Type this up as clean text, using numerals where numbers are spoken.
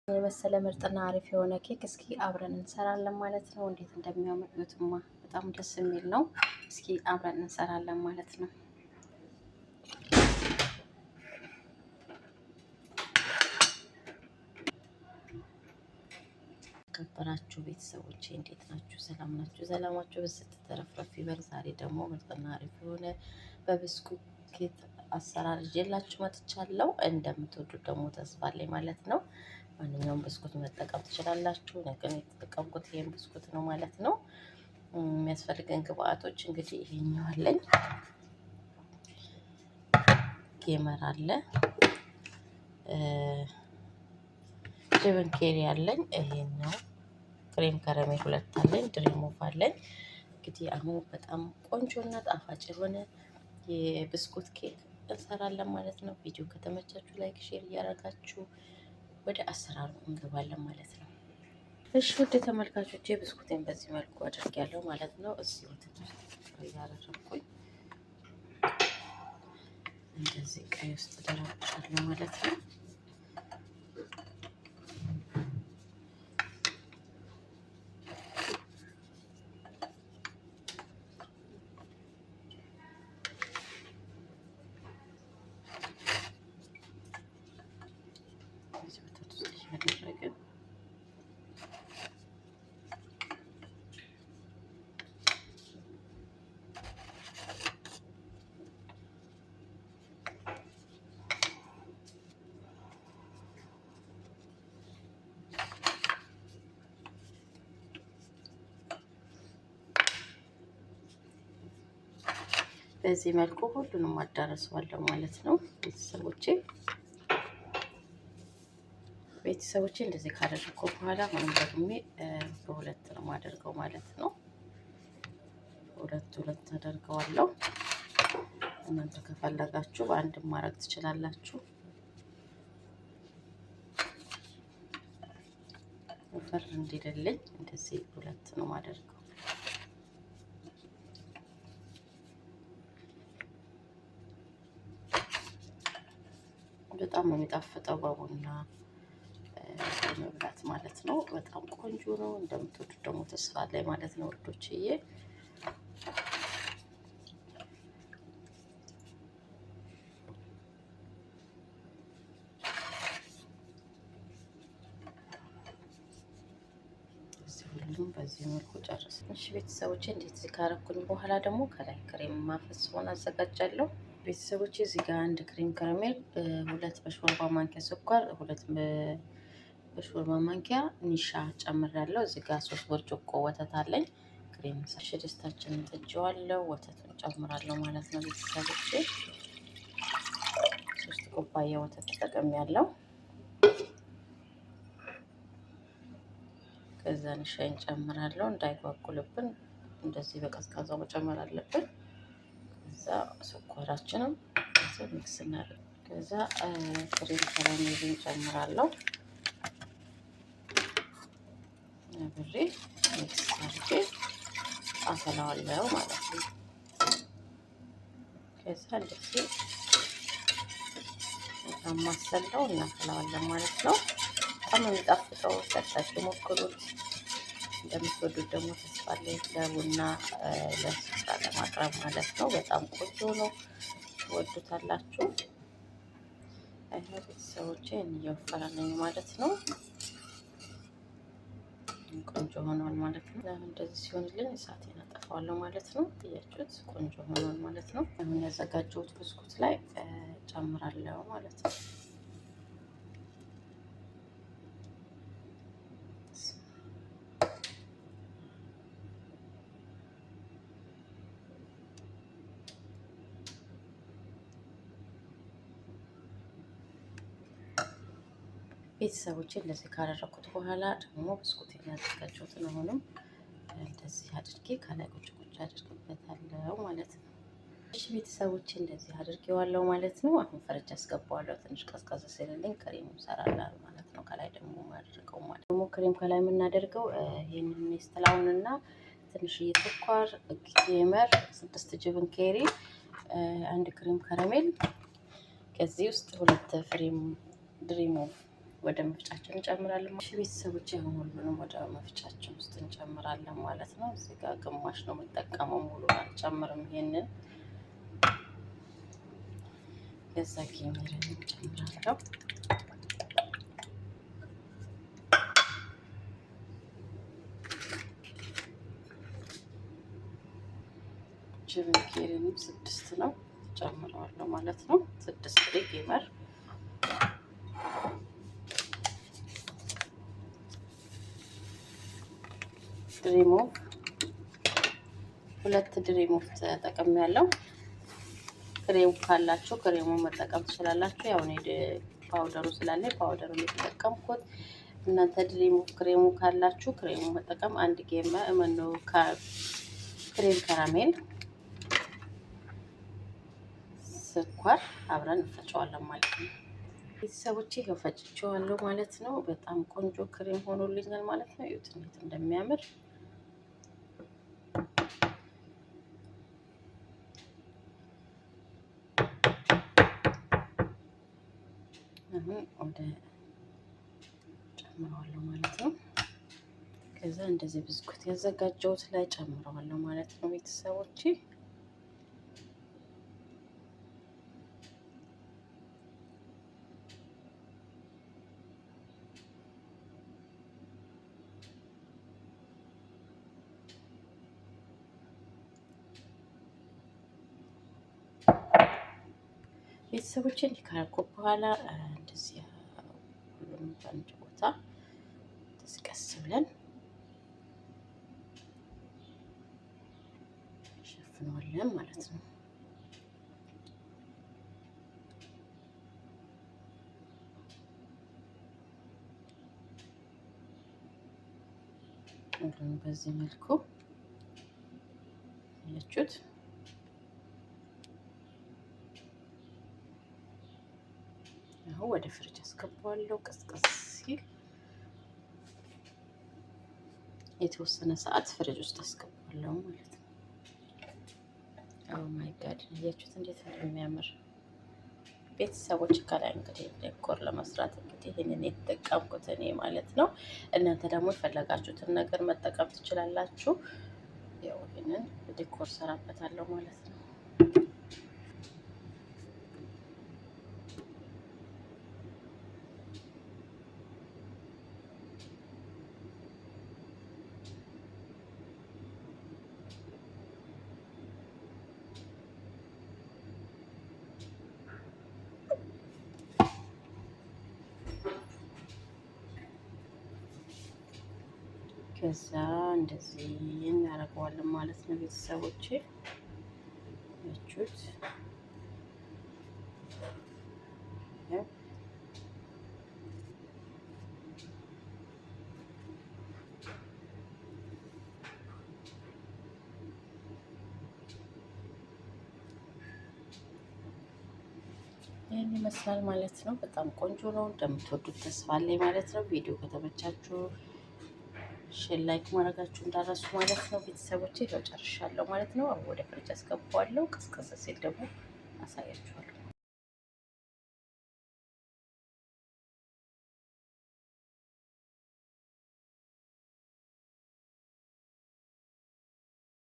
የመሰለ ምርጥና አሪፍ የሆነ ኬክ እስኪ አብረን እንሰራለን ማለት ነው። እንዴት እንደሚያምር እዩትማ፣ በጣም ደስ የሚል ነው። እስኪ አብረን እንሰራለን ማለት ነው። የተከበራችሁ ቤተሰቦቼ እንዴት ናችሁ? ሰላም ናችሁ? ሰላማችሁ ብዝት ተረፍረፍ ይበል። ዛሬ ደግሞ ምርጥና አሪፍ የሆነ በብስኩት ኬክ አሰራር ይዤላችሁ መጥቻለሁ። እንደምትወዱት ደግሞ ተስፋ አለኝ ማለት ነው። ማንኛውም ብስኩት መጠቀም ትችላላችሁ። ግን የተጠቀምኩት ይሄን ብስኩት ነው ማለት ነው። የሚያስፈልገን ግብአቶች እንግዲህ ይሄኛው አለኝ፣ ጌመር አለ፣ جبن ኬሪ አለኝ፣ ይሄኛው cream caramel ሁለት አለኝ፣ ድሪሞቭ አለኝ። እንግዲህ አሁን በጣም ቆንጆና ጣፋጭ የሆነ የብስኩት ኬክ እንሰራለን ማለት ነው። ቪዲዮ ከተመቻችሁ like፣ share እያደረጋችሁ ወደ አሰራሩ እንገባለን ማለት ነው። እሺ ውድ ተመልካቾቼ ብስኩቴን በዚህ መልኩ አድርጌያለሁ ማለት ነው። እዚህ ወተት ውስጥ እያደረኩኝ እንደዚህ ቀይ ውስጥ ደረብሻለሁ ማለት ነው። እዚህ ወተት ውስጥ እያደረግን በዚህ መልኩ ሁሉንም አዳርሰዋለሁ ማለት ነው። ቤተሰቦቼ እንደዚህ ካደረግኩ በኋላ አሁንም ደግሜ በሁለት ነው የማደርገው ማለት ነው። ሁለት ሁለት አደርገዋለሁ። እናንተ ከፈለጋችሁ በአንድ ማድረግ ትችላላችሁ። ወፈር እንዲልልኝ እንደዚህ ሁለት ነው የማደርገው። በጣም ነው የሚጣፍጠው በቡና መብላት ማለት ነው። በጣም ቆንጆ ነው። እንደምትወዱት ደግሞ ተስፋ አለኝ ማለት ነው ውዶችዬ። ሁሉም በዚህ መልኩ ጨርስ። እሺ ቤተሰቦቼ እንዴት ካረኩኝ በኋላ ደግሞ ከላይ ክሬም ማፈስሆን አዘጋጃለሁ። ቤተሰቦቼ እዚህ ጋር አንድ cream caramel፣ ሁለት በሾርባ ማንኪያ ስኳር፣ ሁለት በሾርባ ማንኪያ ኒሻ ጨምሬያለሁ። እዚህ ጋር 3 ብርጭቆ ወተት አለኝ። ክሬም ሳሽ ድስታችንን ጥጄዋለሁ። ወተቱን ጨምራለሁ ማለት ነው ቤተሰቦቼ። 3 ኩባያ ወተት ተጠቅሜያለሁ። ከዛ ኒሻን ጨምራለሁ። እንዳይጓጉልብን እንደዚህ በቀዝቃዛው መጨመር አለብን። ከዛ ስኳራችንም ከዛ mix እናደርግ። ከዛ cream caramel ን ጨምራለሁ አብሬ mix አድርጌ አፈላዋለሁ ማለት ነው። ከዛ እንደዚህ ማሰለው እናፈላዋለን ማለት ነው። በጣም የሚጣፍጠው ሰርታችሁ ሞክሩት። እንደምትወዱት ደግሞ ተስፋ አለኝ። ለቡና ለስራ ለማቅረብ ማለት ነው። በጣም ቆንጆ ነው፣ ትወዱታላችሁ። ይኸው ቤተሰቦቼ እየወፈረልኝ ማለት ነው። ቆንጆ ሆኗል ማለት ነው። አሁን እንደዚህ ሲሆንልኝ እሳቴን አጠፋዋለሁ ማለት ነው። እያችሁት ቆንጆ ሆኗል ማለት ነው። አሁን ያዘጋጀሁት ብስኩት ላይ ጨምራለሁ ማለት ነው። ቤተሰቦቼ እንደዚህ ካደረኩት በኋላ ደግሞ ብስኩት ያዘጋጀሁትን አሁንም እንደዚህ አድርጌ ከላይ ቁጭ ቁጭ አድርግበታለሁ ማለት ነው። እሺ ቤተሰቦቼ እንደዚህ አድርጌዋለሁ ማለት ነው። አሁን ፈረጅ አስገባዋለሁ። ትንሽ ቀዝቀዝ ሲልልኝ ክሬም እሰራለሁ ማለት ነው። ከላይ ደግሞ የማደርገው ማለት ደግሞ ክሬም ከላይ የምናደርገው ይህንን ኔስትላውን እና ትንሽዬ ስኳር፣ ጌመር፣ 6 جبن ኬሪ፣ አንድ cream caramel፣ ከዚህ ውስጥ ሁለት ፍሬም ድሪሞ ወደ መፍጫችን እንጨምራለን። እሺ ቤተሰቦች አሁን ሁሉንም ወደ መፍጫችን ውስጥ እንጨምራለን ማለት ነው። እዚህ ጋር ግማሽ ነው የምጠቀመው፣ ሙሉ አልጨምርም። ይሄንን ከዛ ጌመርን እንጨምራለሁ። جبن ኬሪንም 6 ነው ጨምረዋለሁ ማለት ነው። 6 ፍሬ ጌመር ድሪሞቭ 2 ድሪሞቭ ተጠቅሜያለሁ። ክሬም ካላችሁ ክሬሙ መጠቀም ትችላላችሁ። ያው እኔ powder ኡ ስላለ powder ኡ የተጠቀምኩት። እናንተ ድሪሞቭ ክሬሙ ካላችሁ ክሬሙ መጠቀም 1 ጌመ እመኑ crème caramel ስኳር አብረን እንፈጨዋለን ማለት ነው። ቤተሰቦቼ ይኸው ፈጭቼዋለሁ ማለት ነው። በጣም ቆንጆ ክሬም ሆኖልኛል ማለት ነው። እዩት እንዴት እንደሚያምር። አሁን ወደ ጨምረዋለሁ ማለት ነው። ከዛ እንደዚህ ብስኩት ያዘጋጀሁት ላይ ጨምረዋለሁ ማለት ነው ቤተሰቦቼ። ቤተሰቦችን ካረኩ በኋላ እንደዚህ ሁሉንም በአንድ ቦታ ቀስ ብለን ሸፍነዋለን ማለት ነው። ሁሉንም በዚህ መልኩ ያችሁት። አሁን ወደ ፍሪጅ አስገባዋለሁ። ቀዝቀዝ ሲል የተወሰነ ሰዓት ፍሪጅ ውስጥ አስገባዋለሁ ማለት ነው። Oh my God እያችሁት እንዴት እንደሚያምር ቤተሰቦች። ከላይ እንግዲህ decor ለመስራት እንግዲህ ይህንን የተጠቀምኩት እኔ ማለት ነው። እናንተ ደግሞ የፈለጋችሁትን ነገር መጠቀም ትችላላችሁ። ያው ይህንን decor ሰራበታለሁ ማለት ነው። ከዛ እንደዚህ እናደርገዋለን ማለት ነው ቤተሰቦቼ። ያችሁት ይህን ይመስላል ማለት ነው። በጣም ቆንጆ ነው። እንደምትወዱት ተስፋ አለኝ ማለት ነው። ቪዲዮ ከተመቻችሁ share፣ like ማድረጋችሁ እንዳትረሱ ማለት ነው። ቤተሰቦቼ ይኸው ጨርሻለሁ ማለት ነው። አሁን ወደ ፍሪጅ አስገባዋለሁ። ቀዝቀዝ ሲል ደግሞ አሳያችኋለሁ።